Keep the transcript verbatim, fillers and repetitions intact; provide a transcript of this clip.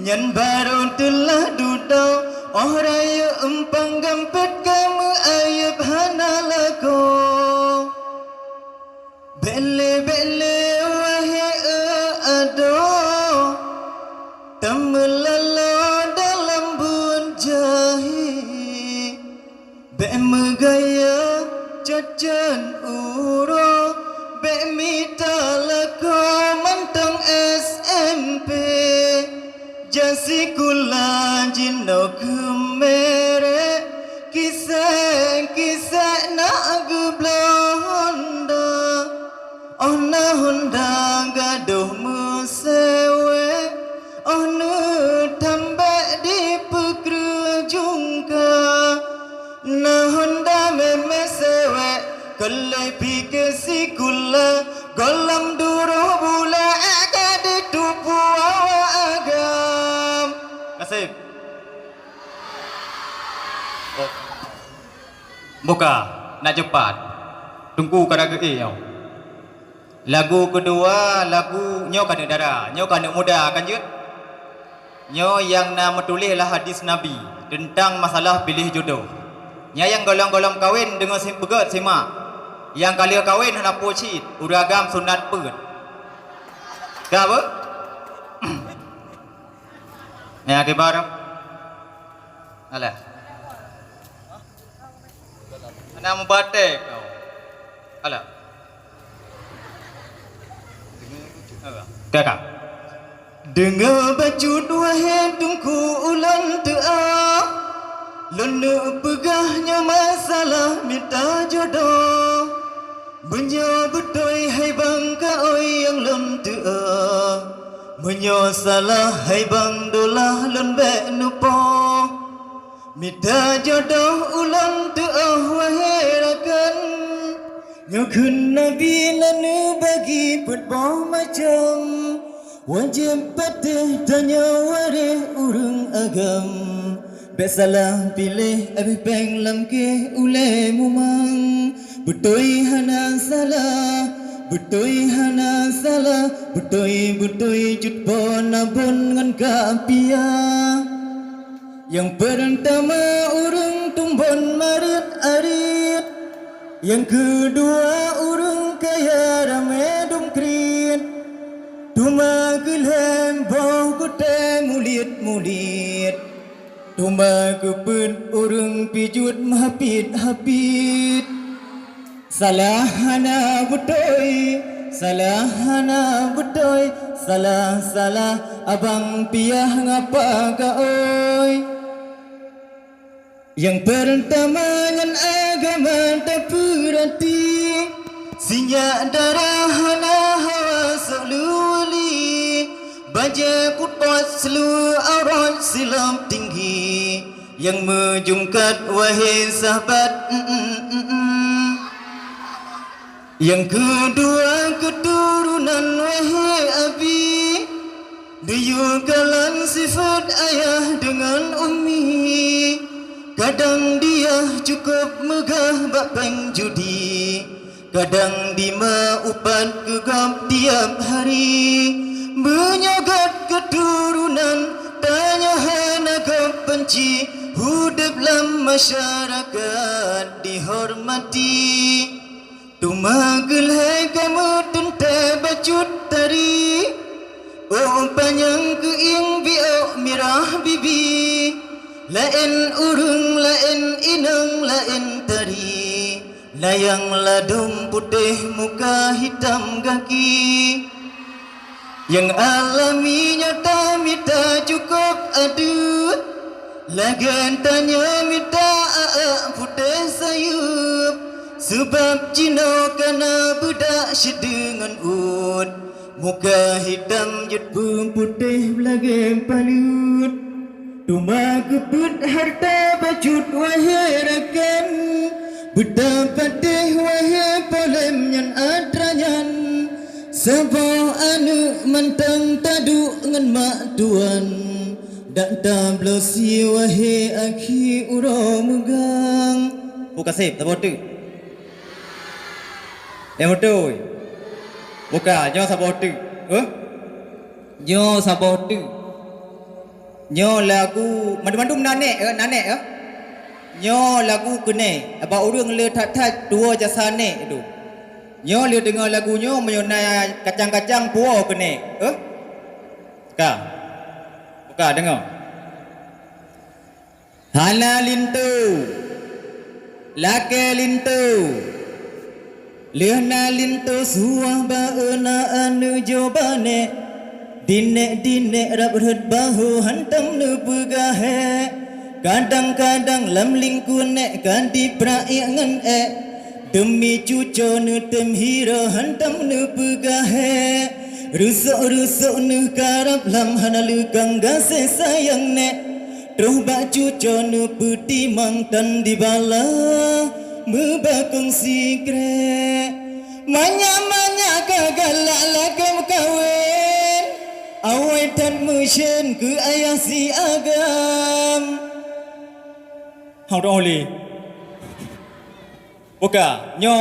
Nyan barô teulah dudoe, 'oh rayeuk eumpang gampet ka meuayeb hana lakoe. Bék lé, bék lé, wahé eu adoe, tameulaloe dalam buet jahé. Bék meugaya cot-cot uroe, bék mita lakoe mantong S M P. Jak sikula jinoe keumeurek, kisek-kisek na geubloe honda. 'Oh na honda gadôh meuseuwek, 'oh neutam bék dipeukreueh jungka. Na honda mémé seuwek, keu lheueh pike sikula, gohlom duroh bulée ka jiteupeue awak agam. Kaseb. Oh. Buka, nak cepat. Teungku ka dagée nyoe. Lagu keudua, lagu nyoe keuneuk dara, nyoe keuneuk muda, kan jeuet? Nyoe nyang na meutuléh lam hadis Nabi teuntang masalah piléh jodoh. Nyan nyang gohlom-gohlom kawen deungoe si-, beugét simak. Nyang ka lheueh kawen hana peue cit, ureueng agam sunat peuet. Ka beuh? Nyang akibat. Alah. Hana meubaté kau. Alah. Alah. Ka, ka. Deungoe bacut wahé teungku ulôn teu'oh, lôn neuk peugah nyoe masalah mita jodoh. Meunyoe beutôi hai bang kaôi nyang lôn teu'oh, meunyoe salah hai bang dolah lôn bék neupoh. Mita jodoh ulôn teu'oh wahé rakan, nyoe kheun Nabi na neubagi peuet boh macam. Wajéb patéh tanyoe waréh ureueng agam, bék salah piléh abéh péng lam kéh ulée mumang. Beutôi hana salah, beutôi hana salah, beutôi-beutôi cut bona bon ngon ka piah. Nyang peurtama ureueng tumbon marit-arit, nyang keudua ureueng kaya ramé dum kriet. Teuma keu lhée boh gutée muliet-muliet, teuma keu peuet ureueng pijuet meuhapit-hapit. Salah hana beutôi, salah hana beutôi, salah-salah abang piah ngapa kaôi. Nyang peurtama ngon agama tapeurati, sinyak darah hana hawa solu wali, bajée kutot seulu aurat silop tinggi. Nyang meujungkat wahé sahabat, mm, mm, mm, mm. Nyang keudua keuturonan wahé abi, deuyue kalon sifeuet ayah deungon ummi. Kadang diah cukôp meugah bak péng judi, kadang dima upat keu gob tiab hari. Meunyoe gét keuturonan tanyoe hana gob banci, udeb lam masyarakat dihormati. Teuma keu lhée ka meuteuntée bacut tari, ôk panyang keuieng biôk mirah bibi. Laén ureueng, laén inong, laén tari, layang ladôm putéh muka hitam gaki. Nyang alami nyoe tamita cukôp adeue, lagée tanyoe mita aek putéh sayeuep. Sabab jinoe kana beudak sideungon uet, muka hitam jeuet peuputéh lagée paleuet. Teuma keupeuet hareuta bacut wahé rakan, beutapatéh wahé polém nyan atra nyan. Saboh aneuëk mantong taduek ngon mak tuan, dak tabloe sie wahé akhi uroe meugang. Pu kaseb saboh teuk. Eh, beutôi. Buka, nyoe saboh teuk. Eh? Nyoe saboh teuk. Nyoe lagu mandum-mandum na nek, eh, na nek, eh. Nyoe lagu keunek, bak ureuëng le that-that tuwoe jasa nek tu. Nyoe le deungoe lagu nyoe meunyoe na kacang-kacang puwoe keunek, eh. Ka. Buka deungoe. Hana linto, lakée linto. Lheueh na linto suwah ba-e na aneuk jobanek. Dinek-dinek rab rhot bahu hantom neupeugah hek. Kadang-kadang lam lingkunek ka dipraiek ngon ék. Deumi cuco neutem hiro hantom neupeugah hek. Rusok-rusok neukarab lam hana leukang gaséh sayang nek. Troh bak cuco neupeutimang tan dibala meubakong sikrek. Manyak-manyak ka galak lakée meukawen, awai that meusen keu ayah si agam. Hang dong le. Buka, nyoe